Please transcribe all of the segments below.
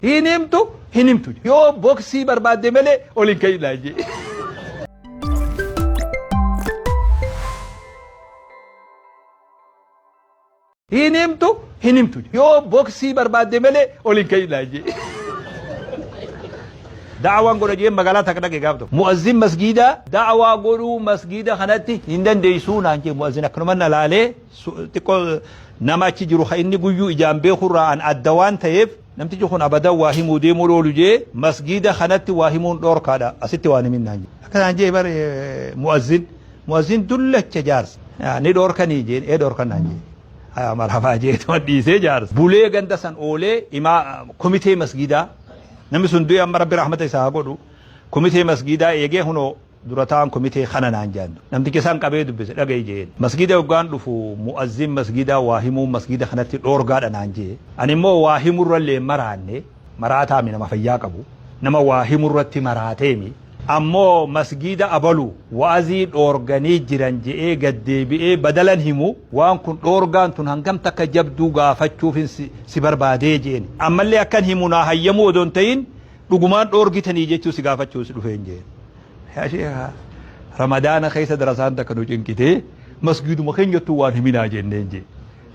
Hin himtu hin himtu yoo boksii barbaadde malee ol hin ka'inaa jee. Hin himtu hin himtu yoo boksii barbaadde malee ol hin ka'inaa jee. Da'awaan godha jeen magaalaa takka dhaqe gaaf tokko. Mu'azzin masgiidaa da'awaa godhuu masgiida kanatti hin dandeessuu naan jee mu'azzin akkanuma na laalee xiqqoo nama achi jiru ka inni guyyuu ijaan beekurraa an adda waan ta'eef namtichi kun abadan waa himuu deemuu oolu jee masgiida kanatti waa himuun dhoorkaadha asitti waan himin naan jee. Akka naan jee bare mu'azzin mu'azzin dullacha jaarsa ni dhoorkanii jeen ee dhoorkan naan jee. Aya marhabaa jee tuma dhiisee jaarsa. Bulee ganda san oolee imaa komitee masgiidaa namni sun du'e amma rabbi rahmata isaa haa godhu komitee masgiidaa eegee hunoo Dura taa'aan komitee kana naan jedhan. Namticha isaan qabee dubbise dhaga'i je'een. Masgiida hoggaan dhufu mu'azzin masgiidaa waa himuun masgiida kanatti dhoorgaadha naan je'e. Ani immoo waa himurrallee hin maraanne, maraataami nama fayyaa qabu. Nama waa himurratti maraateemi. Ammoo masgiida abalu wa'azii dhoorganii jiran je'ee gad deebi'ee badalan himu waan kun dhoorgaan tun hangam takka jabduu gaafachuufin si barbaadee je'een. Ammallee akkan himu naa hayyamuu odoo hin ta'in Dhugumaan dhoorgitanii jechuu si gaafachuu si dhufeen jeen. Yaa sheekha Ramadaana keessa darasaan takka nu cinqitee masgiiduma keenyattuu waan himinaa jenneen jee.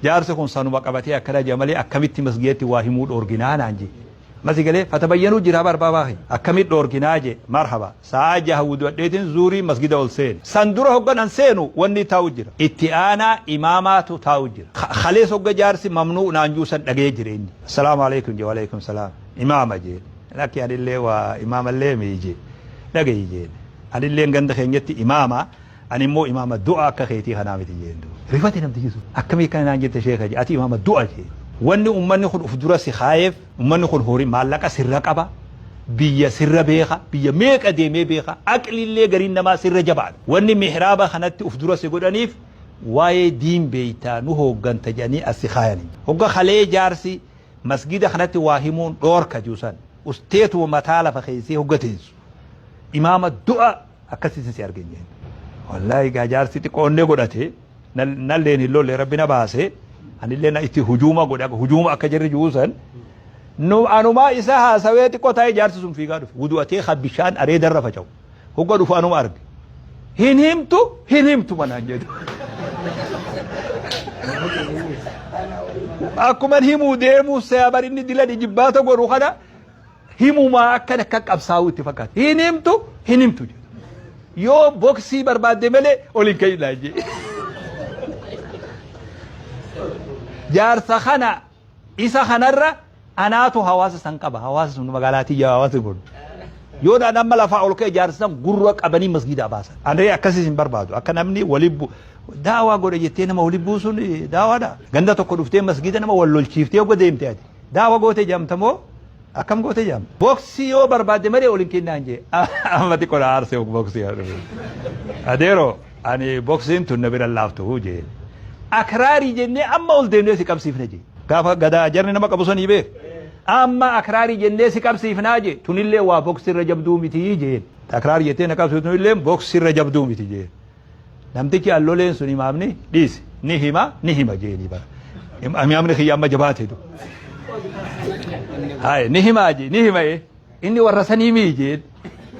Jaarsi kun sanuma qabatee akkana jee malee akkamitti masgiidatti waa himuu dhoorginaa naan jee. Masi galee fatabayyanuu jira barbaabaa kiyya. Akkamitti dhoorginaa jee marhaba. Sa'aa jaha wudu'adheetiin zuurii masgida ol seene. San dura hoggan an seenu wanni taa'u jira. Itti aanaa imaamaatu taa'u jira. Kalees hogga jaarsi mamnuu naan juu san dhagee jira inni. Assalaamu alaikum jee waalaikum salaam. Imaama jeen. Lakki anillee waa imaamallee mii jee. Dhagayi jeen. Anilleen ganda keenyatti imaama. Ani immoo imaama du'a akka keetii kanaa miti jeen duuba. Rifate namtichi sun. Akkamii akkana naan jette sheeka jee. Ati imaama du'a jeen. Wanni ummanni kun uf dura si kaayeef ummanni kun horii maallaqa sirra qaba. Biyya sirra beeka. Biyya meeqa deemee beeka. Aqliillee gariin namaa sirra jabaadha. Wanni mihraaba kanatti uf dura si godhaniif waa'ee diin beeytaa nu hoogganta jedhanii as si kaayani. Hogga kalee jaarsi Masgiida kanatti waa himuun dhoorka jiru san usteetuma mataa lafa keessee hogga teessu imaama du'a akkasitti si argin jeen. Wallaahi gaa jaarsi xiqqoo onnee godhate nalleen hin lolle rabbi na baase anillee na itti hujuuma godhe akka hujuuma akka jarri jiru san nu anumaa isa haasawee xiqqoo taa'ee jaarsi sun fiigaa dhufe wudu'atee kan bishaan areedarra faca'u. Hogga dhufu anuma arge. Hin himtu hin himtu manaan jedhu. Akkuman himuu deemuu seebar inni dilan ijibbaata godhu kana himumaa akkan akka qabsaa'uu itti fakkaata. Hin himtu hin himtu jedhu. Yoo boksii barbaadde malee ol hin ka'inaa jee. Jaarsa kana Isa kanarra anaatu hawaasa san qaba. Hawaasa sun magaalaa tiyya hawaasni kun. Yoo dhaan amma lafaa ol ka'e jaarsa san gurra qabanii masgiidaa baasan. Anree akkasiis hin barbaadu. Akka namni wali bu daawaa godhe jettee nama wali buusuun daawaadha. Ganda tokko dhuftee masgiida nama wal lolchiiftee hogga deemte ati. Daawa goote jedhamta moo akkam goote jedhamta. Boksii yoo barbaadde malee ol hin kennaan jee. Amma xiqqoo na aarsee boksii. Adeeroo. Ani boksiin tun na bira laaftu jee. Akraarii jennee amma ol deemnee si qabsiifna jee. Gaafa gadaa jarri nama qabu sanii beek. Amma akraarii jennee si qabsiifnaa jee. Tunillee waa boksirra jabduu miti jeen. Akraarii jettee na qabsiiftu tunillee boksirra jabduu miti jeen. Namtichi alloleen sun imaamni dhiisi ni hima ni hima jeenii bara. Imaamni kiyya amma jabaate du. Haye ni himaa jee ni hima ee. Inni warra sanii mii jeen.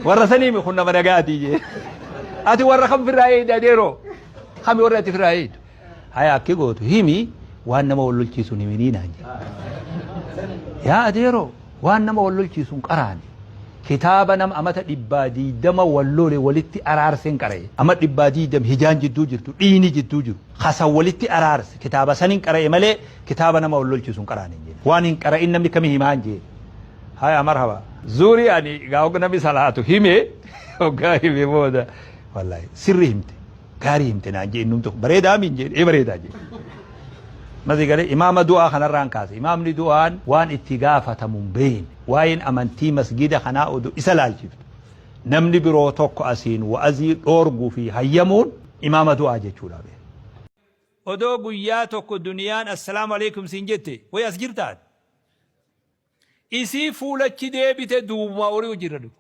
Warra sanii mi kun nama nagaatii jeen. Ati warra kam firraa eeyda adeeroo? Kami warra ati firraa eeydu? Haya akki gootu himi waan nama wal lolchiisu hin himinii naan jedhe. Yaa adeeroo waan nama wal lolchiisu hin qaraane. Kitaaba nama amata 120 wal lole walitti araarseen qara'e. Ama 120 hijaan jidduu jirtu dhiini jidduu jiru. Kasan walitti araarse kitaaba san hin qara'e malee kitaaba nama wal lolchiisu hin qaraane hin jeen. Waan hin qara'in namni kami himaa hin jeen. Haya marhaba. Zuuri ani gaa hogga namni salaatu hime hoggaa hime booda wallahi sirri himte gaarii himte naan jee innumtu bareedaa miin jee ee bareedaa jee. Masi galee imaama du'aa kanarraan kaase imaamni du'aan waan itti gaafatamu hin beekne waa'een amantii masgida kanaa oduu isa laalchiftu namni biroo tokko asiin wa'azii dhoorguu fi hayyamuun imaama du'aa jechuudha. Odoo guyyaa tokko duniyaan assalaamu alaikum siin jette way as jirtaan? Isii fuulachi deebite duubumaa horii hojiirra dhufe.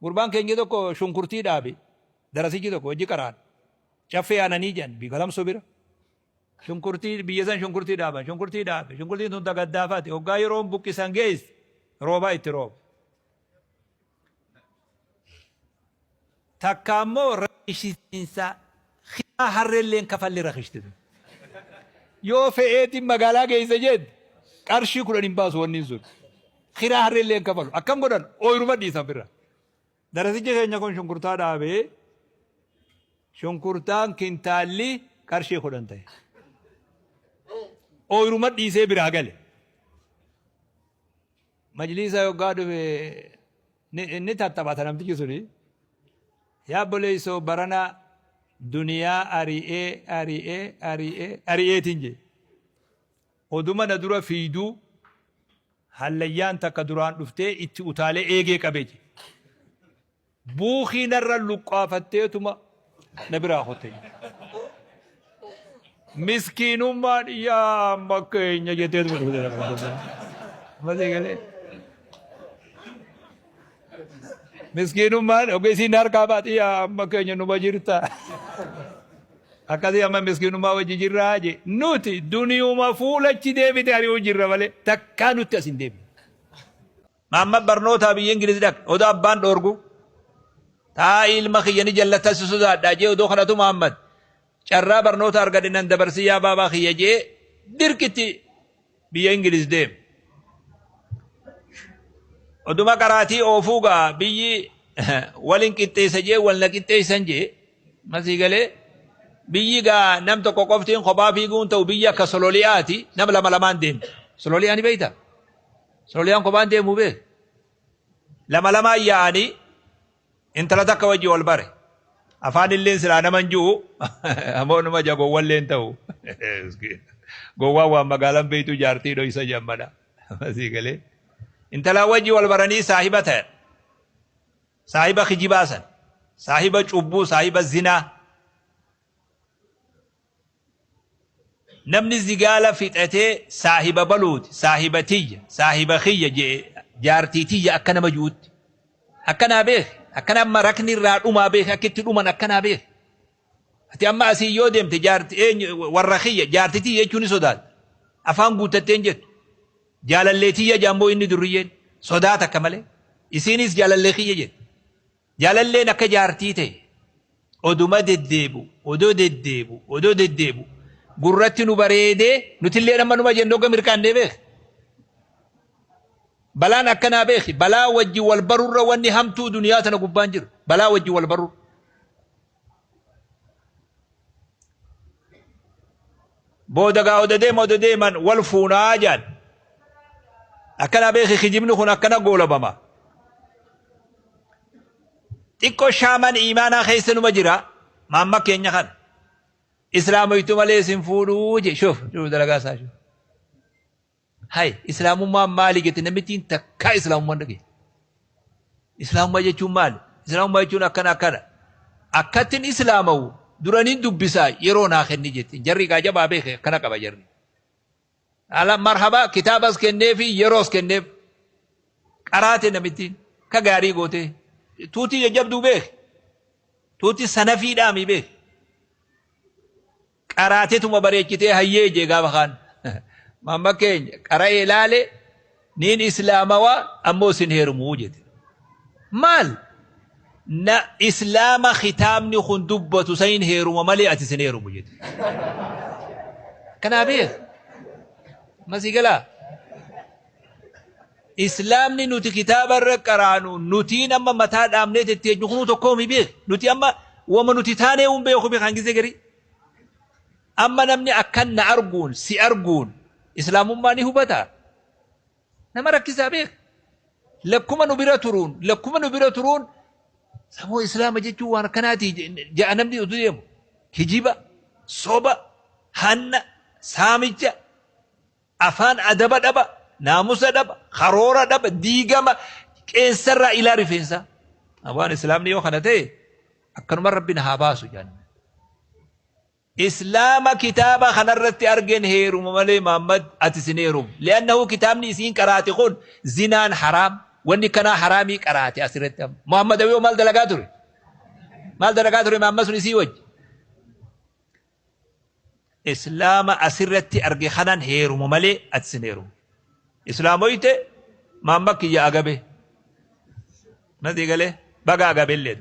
Gurbaan keenya tokko shunkurtii dhaabe. Darasichi tokko hojii qaraan. Caffee aananii jedhan galamsoo bira. Shunkurtii biyya san shunkurtii dhaaban shunkurtii dhaabe shunkurtiin tun tagaddaafaati hoggaa yeroon buqqisan geesse. Roobaa itti rooba. Takka ammoo rakishtiinsa kiraa harreelleen kafalli rakishti tun. Yoo fe'eetiin magaalaa geessa jette qarshii 10 hin baasu wanniin sun. Kiraa harreellee hin kafalu. Akkam godhan ooyiruma dhiisan firra. Darasichi keenya kun shunkurtaa dhaabee shunkurtaan kintaalli qarshii 10 ta'e. Ooyiruma dhiisee biraa gale. Majliisa yoggaa dhufe ni tattaphata namtichi suni. Yaa obboleessoo, barana duniyaa ari'ee ari'ee ari'ee ari'eetiin jee. Oduma na dura fiiyduu hallayyaan takka duraan dhuftee itti utaalee eegee qabe je. Buukii narra luqqaafatteetuma na biraa kotte je. Miskiinummaan yaa amma keenya jetteetuma dhufte na qabde. Amma sii galee. Miskiinummaan ogeessiin harkaa baati yaa amma keenya numa jirta. Akkasii amma miskiinummaa wajji jirraa je. Nuti duniyuma fuulachi deebite ari'uu jirra malee takkaa nutti as hin deebine. Mahammad barnootaa biyya Ingiliz dhaqe. Odoo abbaan dhoorgu. Taa'ii ilma kiyya ni jallatta si sodaadha jee odoo kadhatu Mahammad. Carraa barnoota argadhe nan dabarsi yaa baabaa kiyya jee dirqitti biyya Ingiliz deeme. Oduma qaraatii oofuu gaa biyyi walin qixxeessa jee wal na qixxeessan jee masii galee biyyi gaa nam tokko qoftiin kophaa fiiguun ta'u biyyi akka sololi'aati nam lama lamaan deemti. Sololi'aa ni beektaa? Sololiyaan kophaan deemuu beek. Lama lamaan yaa'anii intala takka wajji wal bare. Afaan illeen silaa nama hin ji'u ammoo numa ja gowwan illeen ta'u. Gowwaan waan magaalaan beektu jaartii dhoysa jammana. Masii galee. Intala wajji wal baranii saahiba ta'an. Saahiba kijibaa san. Saahiba cubbuu, saahiba zinaa. Namni zigaala fixatee saahiba baluuti, saahiba tiyya, saahiba kiyya je'e jaartii tiyya akka nama ju'utti. Akkanaa beeki. Akkana amma rakni irraa dhumaa beeki. Akka itti dhuman akkanaa beeki. Ati amma asii yoo deemte jaarti eenyu warra kiyya jaartii tiyya jechuu ni sodaatta. Afaan guuttattee hin jettu. Jaalallee tiyya jaammoo inni durriyyeen sodaata akka malee. Isiinis jaalallee kiyya jetti. Jaalalleen akka jaartii ta'e oduma deddeebu, odoo deddeebu, odoo deddeebu gurratti nu bareedee nutillee amma numa jennu hogga mirqaannee beeki. Balaan akkanaa beeki. Balaa wajji wal barurra wanni hamtuu duniyaa tana gubbaan jiru. Balaa wajji wal barurra. Booda gaa oda deema oda deeman wal fuunaa jaan. Akkanaa beeki kijibni kun akkana goolabama. Xiqqoo shaaman iimaanaa keessa numa jira. Maamma keenya kana. Islaamoytu malee isin fuudhuu je shuf shuf dalagaa isaa shuf. Hay islaamummaan maali jette namittiin takkaa islaamummaan dhagee. Islaamummaa jechuun maali? Islaamummaa jechuun akkana akkana. Akkattin islaamawu duraniin dubbisaa yeroo naa kenni jette. Jarri gaa jabaa beeke akkana qaba jarri. Ala marhaba kitaabas kenneefi yeroos kenneef. Qaraate namittiin ka gaarii gootee. Tuutii jajjabduu beeke. Tuutii sanafiidhaami beeke. Qaraatetuma bareechitee hayyee jee gaafa kaan. Maamma keenya qara'ee laale niin islaamawaa ammoo sin heerumuu jete. Maal? Na islaama kitaabni kun dubbatu sanin heeruma malee ati sin heerumu jete. Kanaa beek. Masii galaa. Islaamni nuti kitaaba irra qaraanu nutiin amma mataa dhaabnee tetteenyu kunuu tokkoomi beek. Nuti amma wama nuti taanee hun beeku beek hangise garii. Amma namni akkan na arguun si arguun islaamummaa ni hubata. Nama rakkisaa beek. Lakkuma nu bira turuun lakkuma nu bira turuun samoo islaama jechuun waan akkanaati ja'a namni utuu deemu. Kijiba, soba, hanna, saamicha Afaan adaba dhaba, naamusa dhaba, karoora dhaba, diigama qeensarraa ilaa rifeensaa. Waan islaamni yoo kana ta'e akkanuma rabbi na haa baasu jedhan. Islaama kitaaba kanarratti argeen heeruma malee Muhammad ati sin heerumu. Li'annahu kitaabni isiin qaraate kun zinaan haraam wanni kanaa haraamii qaraate asirratti amma. Muhammad awiyoo maal dalagaa ture? Maal dalagaa ture Muhammad sun isii wajji? Islaama asirratti arge kanan heeruma malee ati sin heerumu. Islaamoyte Maamma kiyya agabe. Nati galee baga agabellee.